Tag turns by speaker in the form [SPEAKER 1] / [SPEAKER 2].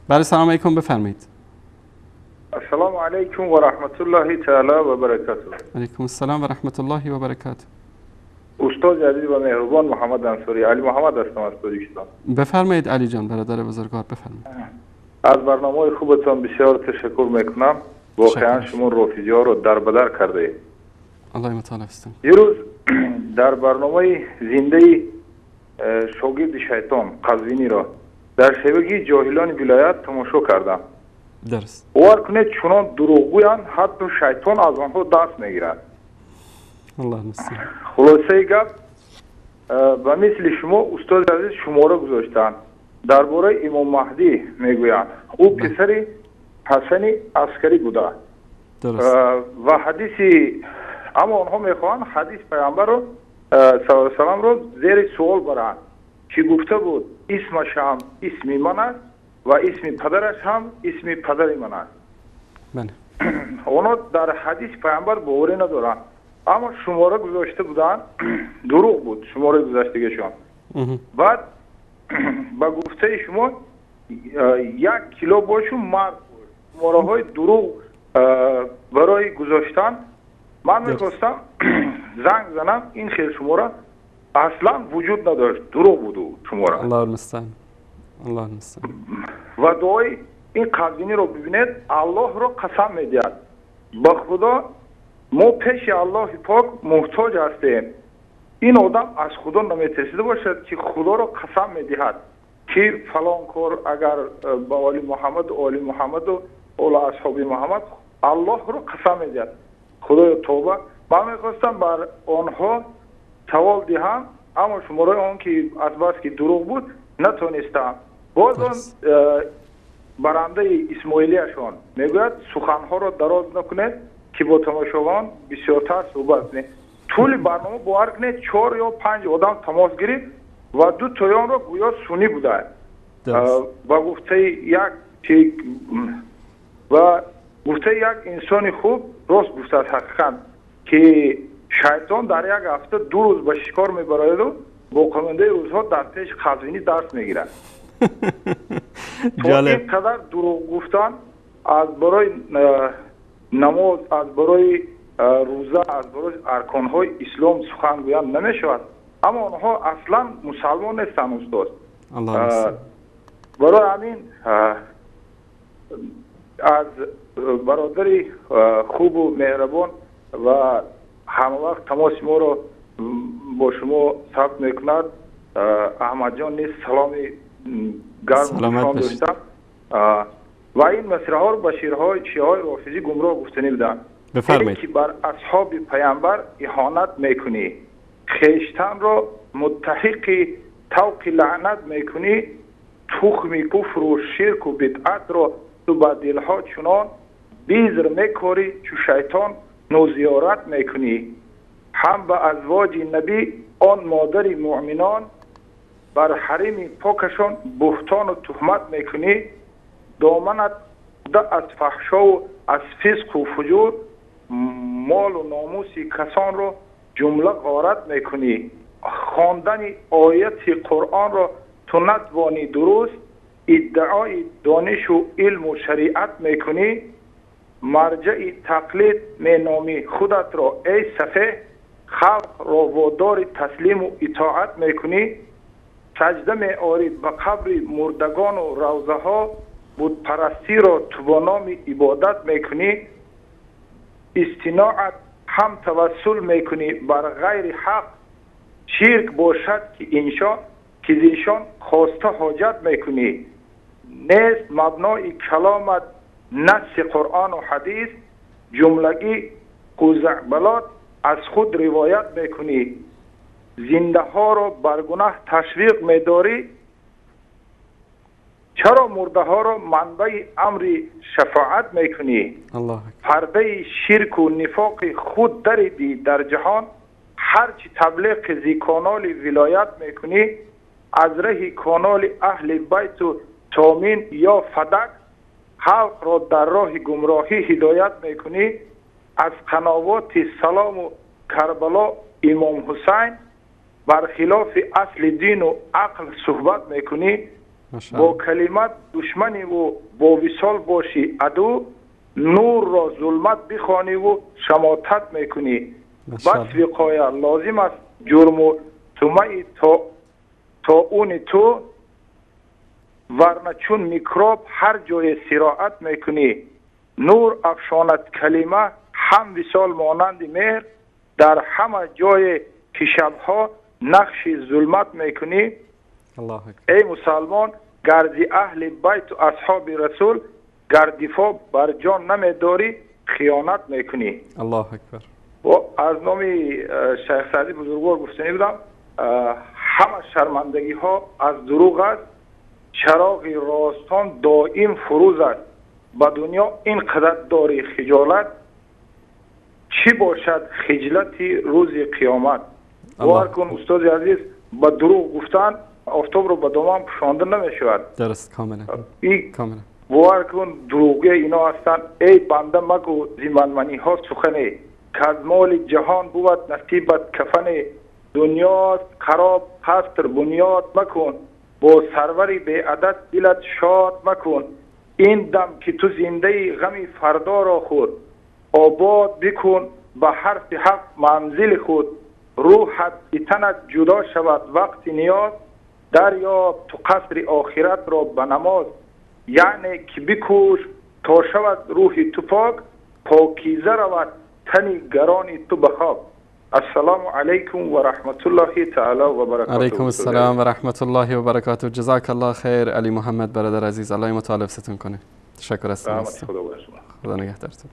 [SPEAKER 1] بله، سلام علیکم، بفرمایید.
[SPEAKER 2] السلام علیکم و رحمت الله تعالی و برکاته.
[SPEAKER 1] علیکم السلام و رحمت الله و برکاته.
[SPEAKER 2] استاد عزیز و مهربان محمد انصاری، علی محمد هستم از تاجیکستان.
[SPEAKER 1] بفرمایید علی جان، برادر بزرگوار، بفرمایید.
[SPEAKER 2] از برنامه خوبتان بسیار تشکر میکنم. واقعا شما رافضی ها رو در بدر کرده اید.
[SPEAKER 1] الله متعال هستم.
[SPEAKER 2] دیروز در برنامه زنده شاگرد شیطان قزوینی را در شبکه جاهلان ولایت تماشا کردم.
[SPEAKER 1] درست.
[SPEAKER 2] باور کنید چنان دروغگویند حتی شیطان از آنها دست میگیرد.
[SPEAKER 1] الله المستعان.
[SPEAKER 2] خلاصه گپ به مثل شما استاد عزیز شماره گذاشتن درباره امام مهدی میگویند او پسر حسن عسکری بوده.
[SPEAKER 1] درست.
[SPEAKER 2] و حدیثی اما آنها میخواهند حدیث پیامبر رو صلی الله علیه و سلم رو زیر سوال برند که گفته بود اسمش هم اسم من است و اسم پدرش هم اسم پدر من است.
[SPEAKER 1] بله.
[SPEAKER 2] اونا در حدیث پیامبر باوری ندارند، اما شماره گذاشته بودن دروغ بود شماره گذاشتگیشان. بعد با گفته شما 1 کیلو باشون مرد بود. شماره های دروغ برای گذاشتن. من میخواستم زنگ زنم، این خیلی شماره اصلا وجود نداشت، دروغ بود شماره.
[SPEAKER 1] الله المستعان. الله المستعان.
[SPEAKER 2] و دعای این قزوینی رو ببینید، الله رو قسم میدهد. با خدا ما پیش الله پاک محتاج هستیم. این آدم از خدا نمیترسیده باشد که خدا رو قسم میدهد که فلان کار اگر با آل محمد و آل محمد و آل اصحاب محمد، الله رو قسم میدهد. خدای توبه. من میخواستم بر آنها سوال دهم، اما شماره آن که از بس که دروغ بود نتونستم. باز آن برنده اسماعیلیشان میگوید سخنها را دراز نکنید که با تماشاگان بسیارتر صحبت کنید. طول برنامه باور کنید 4 یا 5 آدم تماس گرفت و 2 تایان را گویا سنی بوده. با گفته یک و گفته یک انسان خوب راست گفته است حقیقا که شیطان در یک هفته 2 روز به شکار میبرد و با قمنده روزها در پیش قزوینی درس میگیرد.
[SPEAKER 1] جالب.
[SPEAKER 2] اینقدر دروغ گفتن از برای نماز، از برای روزه، از برای ارکانهای اسلام سخن گویان نمیشود. اما آنها اصلا مسلمان نیستند استاد.
[SPEAKER 1] الله.
[SPEAKER 2] برای همین از برادری خوب و مهربان و همه وقت تماس ما رو با شما ثبت میکند احمد جان نیز سلام گرم داشتم و این مسیرها رو به شیعه‌های رافضی گمراه گفتنی بودن.
[SPEAKER 1] بفرمایید.
[SPEAKER 2] که بر اصحاب پیامبر اهانت میکنی، خویشتن را متحق طوق لعنت میکنی، تخم کفر و شرک و بدعت را تو با دلها چنان بیزر میکاری چو شیطان نوزیارت میکنی. هم به ازواج نبی آن مادر مؤمنان بر حریم پاکشان بهتان و تهمت میکنی. دامنت از فحشا و از فسق و فجور، مال و ناموس کسان را جمله غارت میکنی. خواندن آیت قرآن را تو نتوانی درست، ادعای دانش و علم و شریعت میکنی. مرجع تقلید مینامی خودت را ای سفیه، خلق را وادار تسلیم و اطاعت میکنی. سجده می آری به قبر مردگان و روضه ها، بت پرستی را تو با نام عبادت میکنی. استناعت هم توسل میکنی بر غیر حق، شرک باشد که انشان که زیشان خواسته حاجت میکنی. نیست مبنای کلامت نص قرآن و حدیث، جملگی قزعبلات از خود روایت میکنی. زنده ها را بر گناه تشویق میداری، چرا مرده ها را منبع امر شفاعت میکنی؟ پرده شرک و نفاق خود دریدی در جهان، هرچی تبلیغ زی کانال ولایت میکنی. از ره کانال اهل بیت و تامین یا فدک، خلق را در راه گمراهی هدایت میکنی. از قنوات سلام و کربلا امام حسین، برخلاف اصل دین و عقل صحبت میکنی. با کلمت دشمنی و با وصال باشی عدو، نور را ظلمت بخوانی و شماتت میکنی. بس وقایه لازم است جرم و طمع تا اون تو، ورنه چون میکروب هر جای سراعت میکنی. نور افشاند کلمه هم وصال مانند مهر، در همه جای که شبها نقش ظلمت میکنی. ای مسلمان گردی اهل بیت و اصحاب رسول، گر دفاع بر جان نمیداری خیانت میکنی.
[SPEAKER 1] الله اکبر.
[SPEAKER 2] و از نام شیخ سعدی بزرگوار گفتنی بودم، همه شرمندگی ها از دروغ است، چراغ راستان دائم فروز است. با دنیا اینقدر داری خجالت، چی باشد خجلتی روز قیامت. باور کن استاد عزیز، با دروغ گفتن آفتاب رو به دامان پوشانده نمیشود.
[SPEAKER 1] درست، کاملا کاملا.
[SPEAKER 2] باور کن دروغی اینا هستن. ای بنده مگو زیمنمنی ها سخنه، که از مال جهان بود نصیبت کفنه. دنیا خراب قصر بنیاد مکن، با سروری به عدد دلت شاد مکن. این دم که تو زنده غمی فردا را خور، آباد بکن به حرف حق منزل خود. روحت تنت جدا شود وقت نیاز، دریاب تو قصر آخرت را به نماز. یعنی که بکوش تا شود روح تو پاک، پاکیزه رود تنی گرانی تو به خاک. السلام علیکم و رحمت الله تعالی و برکاته.
[SPEAKER 1] علیکم السلام و رحمت الله و برکاته. جزاک الله خیر علی محمد برادر عزیز، الله متعال حفظتون کنه. تشکر از
[SPEAKER 2] خدا.
[SPEAKER 1] خدا نگهدارتون.